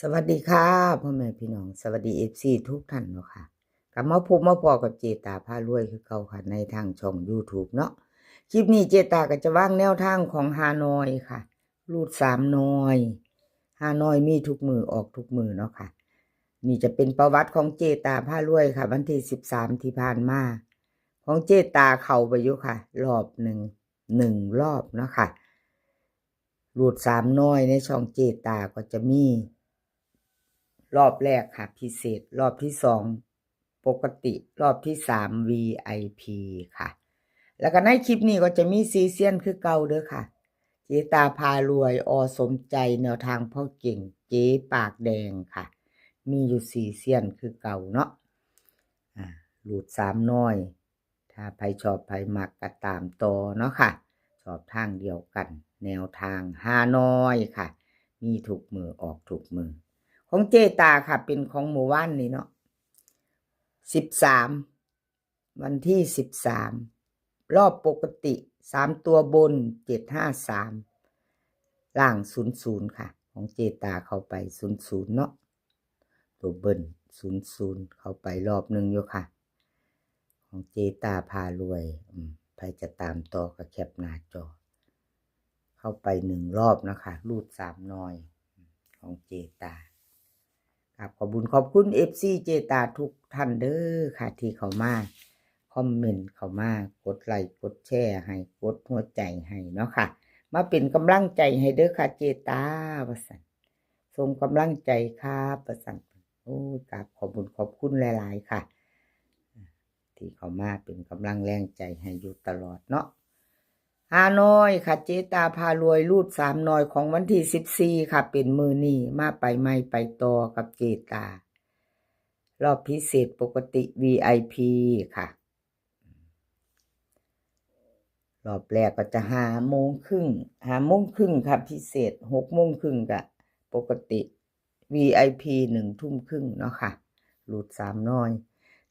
สวัสดีค่ะ พ่อแม่พี่น้อง สวัสดี เอฟซี ทุกท่านเนาะค่ะ กลับมาพบมาพ้อกับเจตาพารวยคือเก่าค่ะ ในทางช่อง YouTube เนาะ คลิปนี้เจตาก็จะวางแนวทางของฮานอยค่ะ รูดสามหน่อย ฮานอยมีทุกมื้อออกทุกมื้อเนาะค่ะ นี่จะเป็นประวัติของเจตาพารวยค่ะ วันที่สิบสามที่ผ่านมา ของเจตาเข้าไปอยู่ค่ะ รอบหนึ่ง หนึ่งรอบเนาะค่ะ รูดสามหน่อยในช่องเจตาก็จะมี รอบแรกค่ะ พิเศษ รอบที่สอง ปกติ รอบที่สาม วีไอพี ค่ะ แล้วก็ในคลิปนี้ก็จะมีสี่เซียนคือเก่าเด้อค่ะ เจตาพารวย อ.สมใจ แนวทางพ่อเก่ง เจ๊ปากแดงค่ะ มีอยู่สี่เซียนคือเก่าเนาะ อ่า รูดสามหน่อย ถ้าไผชอบไผมักก็ตามต่อเนาะค่ะ ชอบทางเดียวกัน แนวทางฮานอยค่ะ มีทุกมื้อออกทุกมื้อ ของเจตาค่ะ เป็นของมื้อวานนี้เนาะ สิบสาม วันที่สิบสาม รอบปกติ สามตัวบน เจ็ดห้าสาม ล่าง ศูนย์ศูนย์ ค่ะ ของเจตาเข้าไป ศูนย์ศูนย์ เนาะ ตัวเบิ้ล ศูนย์ศูนย์ เข้าไปรอบหนึ่งอยู่ค่ะ ของเจตาพารวย อืม ไผจะตามต่อก็แคปหน้าจอ เข้าไปหนึ่งรอบนะคะ รูดสามหน่อย ของเจตา ครับ ขอบบุญขอบคุณ เอฟซี เจตาทุกท่านเด้อค่ะ ที่เข้ามาคอมเมนต์ เข้ามากดไลก์กดแชร์ให้ กดหัวใจให้เนาะค่ะ มาเป็นกำลังใจให้เด้อค่ะ เจตา ว่าซั่น ส่งกำลังใจครับ ว่าซั่น โอ้ย กราบขอบบุญขอบคุณหลายๆ ค่ะ ที่เข้ามาเป็นกำลังแรงใจให้อยู่ตลอดเนาะ ฮานอยค่ะ เจตาพารวย รูดสามหน่อย ของวันที่สิบสี่ค่ะ เป็นมื้อนี้ มาไปใหม่ไปต่อกับเจตา รอบพิเศษปกติ วีไอพี ค่ะ รอบแรกก็จะห้าโมงครึ่ง ห้าโมงครึ่งค่ะ พิเศษ หกโมงครึ่งก็ปกติ วีไอพี หนึ่งทุ่มครึ่งเนาะค่ะ รูดสามหน่อย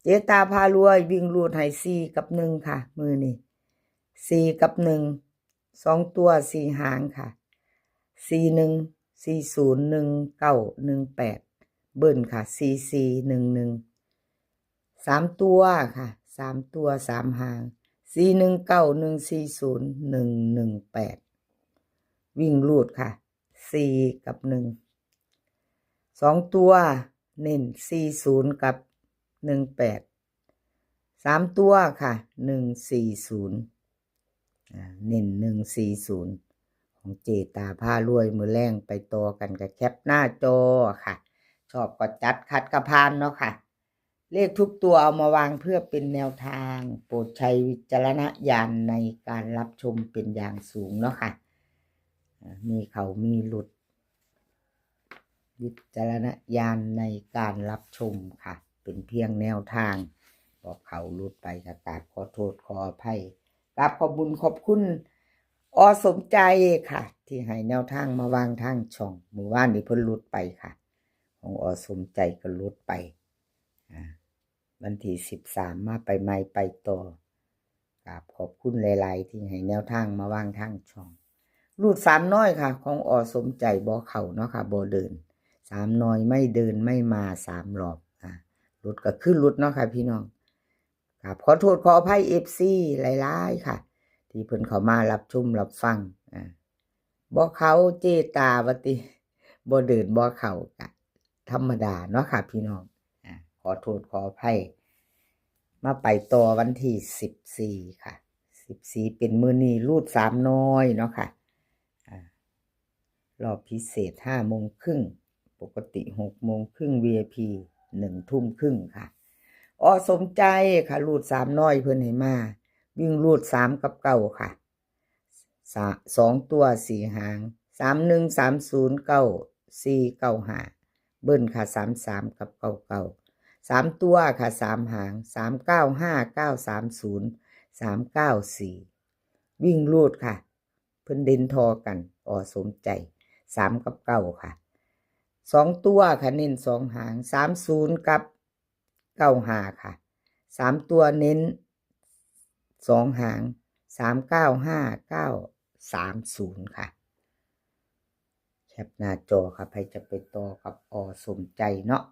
เจตาพารวย วิ่งรูดให้สี่กับหนึ่งค่ะ มื้อนี้ สี่กับหนึ่ง สองตัวสี่หางค่ะ สี่หนึ่ง สี่ศูนย์ หนึ่งเก้า หนึ่งแปด เบิ้ลค่ะ สี่สี่ หนึ่งหนึ่ง สามตัวค่ะ สามตัวสามหาง สี่หนึ่งเก้า หนึ่งสี่ศูนย์ หนึ่งหนึ่งแปด วิ่งรูดค่ะ สี่กับหนึ่ง สองตัวเน้น สี่ศูนย์ กับ หนึ่งแปด สามตัวค่ะ หนึ่งสี่ศูนย์ อ่า เน้น หนึ่งสี่ศูนย์ ของเจตาพารวย มื้อแลงไปต่อกันก็แคปหน้าจอค่ะ ชอบก็จัด ขัดก็ผ่านเนาะค่ะ เลขทุกตัวเอามาวางเพื่อเป็นแนวทาง โปรดใช้วิจารณญาณในการรับชมเป็นอย่างสูงเนาะค่ะ อ่า มีเข้ามีหลุด วิจารณญาณในการรับชมค่ะ เป็นเพียงแนวทาง บ่เข้าหลุดไปก็กราบขอโทษขออภัย กราบขอบบุญขอบคุณ อ.สมใจ ค่ะ ที่ให้แนวทางมาวางทางช่อง มื้อวานนี้เพิ่นหลุดไปค่ะ ของ อ.สมใจ ก็หลุดไป อ่า วันที่สิบสาม มาไปใหม่ไปต่อ กราบขอบคุณหลายๆ ที่ให้แนวทางมาวางทางช่อง รูดสามหน่อยค่ะ ของ อ.สมใจ บ่เข้าเนาะค่ะ บ่เดิน สามหน่อยไม่เดินไม่มาสามรอบ อ่า หลุดก็คือหลุดเนาะค่ะพี่น้อง กราบขอโทษขออภัย เอฟซี หลายๆ ค่ะ ที่เพิ่นเข้ามารับชมรับฟัง อ่า บ่เข้า เจตา ว่าติ บ่เดินบ่เข้า กะธรรมดาเนาะค่ะพี่น้อง อ่า ขอโทษขออภัย มาไปต่อวันที่สิบสี่ค่ะ สิบสี่ เป็นมื้อนี้ รูดสามหน่อยเนาะค่ะ อ่า รอบพิเศษห้าโมงครึ่ง ปกติหกโมงครึ่ง วีไอพี หนึ่งทุ่มครึ่งค่ะ อ.สมใจ ค่ะ รูดสามหน่อยเพิ่นให้มา วิ่งรูดสามกับเก้าค่ะ สะ สองตัวสี่หาง สามหนึ่ง สามศูนย์ เก้าสี่ เก้าห้า เบิ้ลค่ะ สามสาม กับ เก้าเก้า สามตัวค่ะ สามหาง สามเก้าห้า เก้าสามศูนย์ สามเก้าสี่ วิ่งรูดค่ะ เพิ่นเด่นท่อกัน อ.สมใจ สามกับเก้าค่ะ สองตัวค่ะ เน้นสองหาง สามศูนย์ กับ เก้าห้าค่ะ สามตัวเน้นสองหาง สามเก้าห้า เก้าสามศูนย์ค่ะ ໜ້າຈໍຄ່ະ ໃຜຈະໄປຕໍ່ກັບ ອ ສົມໃຈເນາະ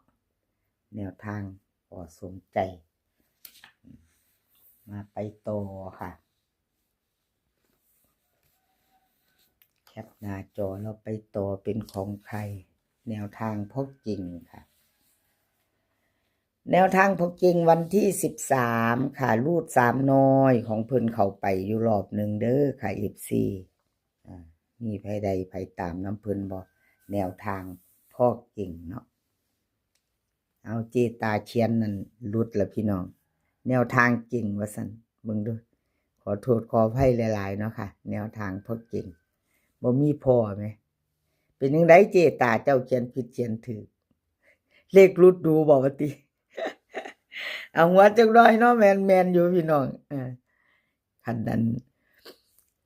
ແນວທາງ ອ ສົມໃຈ ມາໄປຕໍ່ຄ່ະ ແຄປໜ້າຈໍ ແລ້ວໄປຕໍ່ເປັນຂອງໃຜ ແນວທາງພໍ່ເກັ່ງຄ່ະ ແນວທາງພໍ່ເກັ່ງວັນທີສິບສາມຄ່ະ ຮູດສາມໜ່ວຍຂອງເພິ່ນເຂົ້າໄປຢູ່ລອບໜຶ່ງເດີຄ່ະ ເອັຟຊີ ອາ ມີໃຜໃດໃຜຕາມນຳເພິ່ນບໍ່ ແນວທາງພໍ່ເກັ່ງເນາະ ເອົາ ເຈຕາຂຽນນັ້ນຫຼຸດລະພີ່ນ້ອງ ແນວທາງເກັ່ງວ່າຊັ້ນ ເບິ່ງດູ ຂໍໂທດຂໍອະໄພຫຼາຍໆເນາະຄ່ະ ແນວທາງພໍ່ເກັ່ງ ບໍ່ມີພໍ່ແມ ເປັນຈັ່ງໃດເຈຕາ ເຈົ້າຂຽນຜິດຂຽນຖືກ ເລກຫຼຸດດູບໍ່ວ່າຕິ ເອົາຫົວຈັກໜ້ອຍເນາະ ແມ່ນ ແມ່ນຢູ່ພີ່ນ້ອງ ເອີ ຄັນນັ້ນ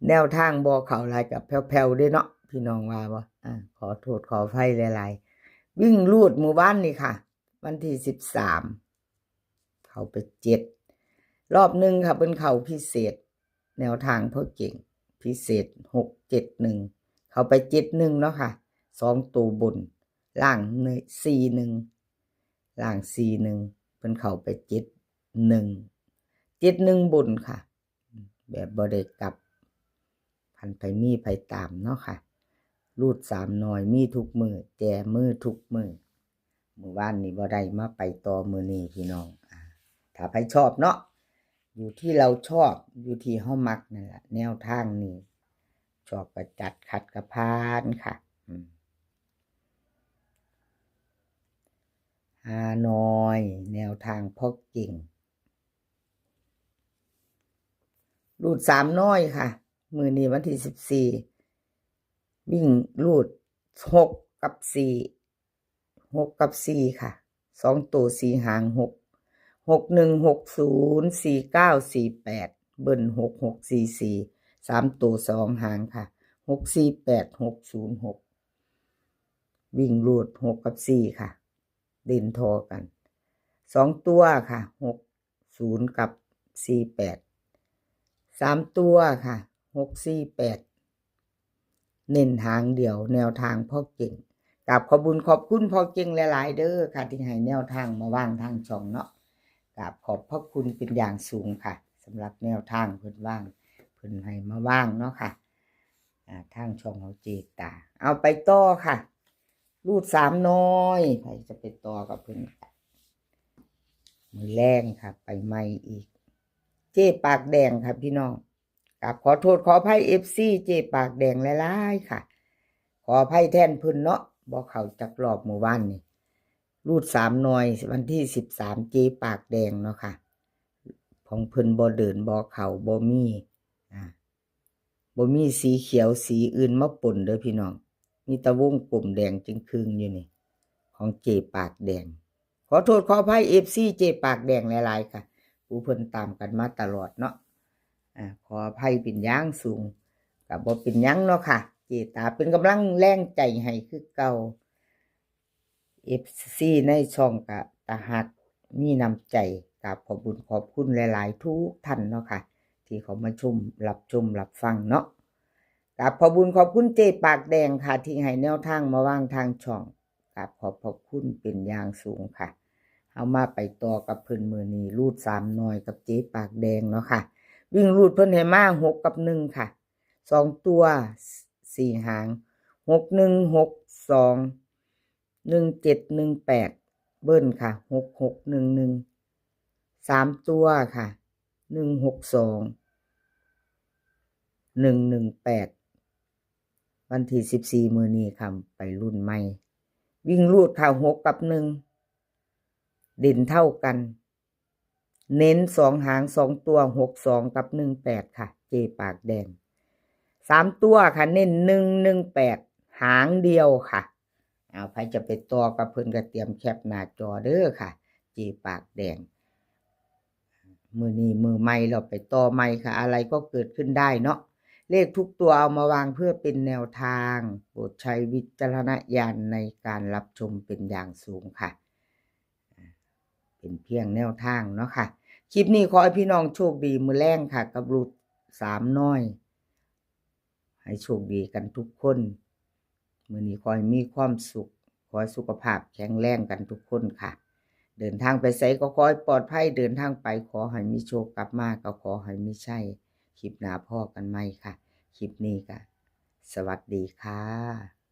ແນວທາງບໍ່ເຂົ້າຫຼາຍກໍແຜ່ວໆເດ້ເນາະ ພີ່ນ້ອງວ່າບໍ່ ອາ ຂໍໂທດຂໍອະໄພຫຼາຍໆ ວິ່ງຮູດມື້ວານນີ້ຄ່ະ ວັນທີສິບສາມ ເຂົ້າໄປເຈັດ ລອບໜຶ່ງຄ່ະ ເພິ່ນເຂົ້າພິເສດ ແນວທາງພໍ່ເກັ່ງພິເສດ ຫົກເຈັດໜຶ່ງ ເຂົ້າໄປເຈັດໜຶ່ງເນາະຄ່ະ ສອງໂຕບົນ ລ່າງສີ່ໜຶ່ງ ລ່າງສີ່ໜຶ່ງ ເພິ່ນເຂົ້າໄປເຈັດໜຶ່ງ ເຈັດໜຶ່ງບົນຄ່ະ ແບບບໍ່ໄດ້ກັບ ຄັນໃຜມີໃຜຕາມເນາະຄ່ະ ຮູດສາມໜ່ວຍມີທຸກມື້ ແຈມືທຸກມື້ ມື້ວານນີ້ບໍ່ໄດ້ ມາໄປຕໍ່ມື້ນີ້ພີ່ນ້ອງ ອາ ຖ້າໃຜຊອບເນາະ ຢູ່ທີ່ເຮົາຊອບ ຢູ່ທີ່ເຮົາມັກນັ້ນລະ ແນວທາງນີ້ ຊອບກໍຈັດ ຂັດກໍຜ່ານຄ່ະ ອືມ ຫ້າໜ່ວຍ ແນວທາງພໍ່ເກັ່ງ ຮູດສາມໜ່ວຍຄ່ະ ມື້ນີ້ວັນທີສິບສີ່ ວິ່ງຮູດຫົກກັບສີ່ ຫົກກັບສີ່ຄ່ະ ສອງໂຕສີ່ຫາງ ຫົກ ຫົກໜຶ່ງ ຫົກສູນ ສີ່ເກົ້າ ສີ່ແປດ ເບິ້ນ ຫົກຫົກ ສີ່ສີ່ ສາມໂຕສອງຫາງຄ່ະ ຫົກສີ່ແປດ ຫົກສູນ ຫົກ ວິ່ງຮູດຫົກກັບສີ່ຄ່ະ ເດັ່ນທໍ່ກັນ ສອງຕົວຄ່ະ ຫົກສູນກັບສີ່ແປດ ສາມຕົວຄ່ະ ຫົກສີ່ແປດ ເນັ້ນຫາງດຽວ ແນວທາງພໍ່ເກັ່ງ ກາບຂອບບຸນຂອບຄຸນພໍ່ເກັ່ງຫຼາຍໆເດີຄ່ະ ທີ່ໃຫ້ແນວທາງມາວາງທາງຊ່ອງເນາະ ກາບຂອບພະຄຸນເປັນຢ່າງສູງຄ່ະ ສຳລັບແນວທາງເພິ່ນວາງ ເພິ່ນໃຫ້ມາວາງເນາະຄ່ະ ອາ ທາງຊ່ອງເຮົາເຈດຕາ ເອົາໄປຕໍ່ຄ່ະ ຮູດສາມໜ່ວຍ ໃຜຈະໄປຕໍ່ກັບເພິ່ນ ມື້ແລງຄ່ະ ໄປໃໝ່ອີກ ເຈ້ປາກແດງຄ່ະພີ່ນ້ອງ ກາບຂໍໂທດຂໍອະໄພ ເອັຟຊີ ເຈ້ປາກແດງຫຼາຍໆຄ່ະ ຂໍອະໄພແທນເພິ່ນເນາະ ບໍ່ເຂົ້າຈັກລອບມື້ວານນີ້ ຮູດສາມໜ່ວຍ ວັນທີສິບສາມ ເຈ້ປາກແດງເນາະຄ່ະ ຂອງເພິ່ນບໍ່ເດີນ ບໍ່ເຂົ້າ ບໍ່ມີ ອາ ບໍ່ມີສີຂຽວສີອື່ນມາປົນເດີພີ່ນ້ອງ ມີແຕ່ວົງກົມແດງຈຶ່ງຄຶ່ງຢູ່ນີ້ ຂອງເຈ້ປາກແດງ ຂໍໂທດຂໍອະໄພ ເອັຟຊີ ເຈ້ປາກແດງຫຼາຍໆຄ່ະ ຜູ້ເພິ່ນຕາມກັນມາຕະຫຼອດເນາະ ອາ ຂໍອະໄພເປັນຢ່າງສູງ ກໍບໍ່ເປັນຫຍັງເນາະຄ່ະ ເຈດຕາເປັນກຳລັງແຮງໃຈໃຫ້ຄືເກົ່າ ເອັຟຊີ ໃນຊ່ອງກະຕາຮັກ ມີນ້ຳໃຈ ກາບຂອບບຸນຂອບຄຸນຫຼາຍໆທຸກທ່ານເນາະຄ່ະ ທີ່ເຂົ້າມາຊົມ ຮັບຊົມ ຮັບຟັງເນາະ ກາບຂອບບຸນຂອບຄຸນເຈ້ປາກແດງຄ່ະ ທີ່ໃຫ້ແນວທາງມາວາງທາງຊ່ອງ ກາບຂອບພະຄຸນເປັນຢ່າງສູງຄ່ະ ເຮົາມາໄປຕໍ່ກັບເພິ່ນມື້ນີ້ ຮູດສາມໜ່ວຍກັບເຈ້ປາກແດງເນາະຄ່ະ ວິ່ງຮູດເພິ່ນໃຫ້ມາ ຫົກກັບໜຶ່ງຄ່ະ ສອງຕົວ ສ- ສີ່ຫາງ ຫົກໜຶ່ງ ຫົກສອງ ໜຶ່ງເຈັດ ໜຶ່ງແປດ ເບິ້ນຄ່ະ ຫົກຫົກ ໜຶ່ງໜຶ່ງ ສາມຕົວຄ່ະ ໜຶ່ງຫົກສອງ ໜຶ່ງໜຶ່ງແປດ ວັນທີສິບສີ່ ມື້ນີ້ຄ່ະ ໄປລຸ້ນໃໝ່ ວິ່ງຮູດຄ່ະ ຫົກກັບໜຶ່ງ ເດັ່ນເທົ່າກັນ ເນັ້ນສອງຫາງສອງຕົວ ຫົກສອງກັບໜຶ່ງແປດຄ່ະ ເຈ້ປາກແດງ ສາມຕົວຄ່ະ ເນັ້ນໜຶ່ງໜຶ່ງແປດ ຫາງດຽວຄ່ະ ເອົາ ໃຜຈະໄປຕໍ່ກັບເພິ່ນກໍຕຽມແຄປໜ້າຈໍເດີຄ່ະ ເຈ້ປາກແດງ ມື້ນີ້ມື້ໃໝ່ແລ້ວໄປຕໍ່ໃໝ່ຄ່ະ ອະໄລກໍເກີດຂຶ້ນໄດ້ເນາະ ເລກທຸກຕົວເອົາມາວາງເພື່ອເປັນແນວທາງ ໂປດໃຊ້ວິຈາລະນະຍານໃນການຮັບຊົມເປັນຢ່າງສູງຄ່ະ. ເປັນພຽງແນວທາງເນາະຄ່ະ ຄລິບນີ້ຂໍໃຫ້ພີ່ນ້ອງໂຊກດີມື້ແລງຄ່ະ ກັບລູກສາມນ້ອຍ ໃຫ້ໂຊກດີກັນທຸກຄົນ ມື້ນີ້ຂໍໃຫ້ມີຄວາມສຸກ, ຂໍໃຫ້ສຸຂະພາບແຂງແຮງກັນທຸກຄົນຄ່ະ. ເດີນທາງໄປໃສກໍຂໍໃຫ້ປອດໄພ, ເດີນທາງໄປຂໍໃຫ້ມີໂຊກ, ກັບມາກໍຂໍໃຫ້ມີໄຊ. ຄລິບໜ້າພໍ້ກັນໃໝ່ຄ່ະ. ຄລິບນີ້ກໍສະຫວັດດີຄ່ະ.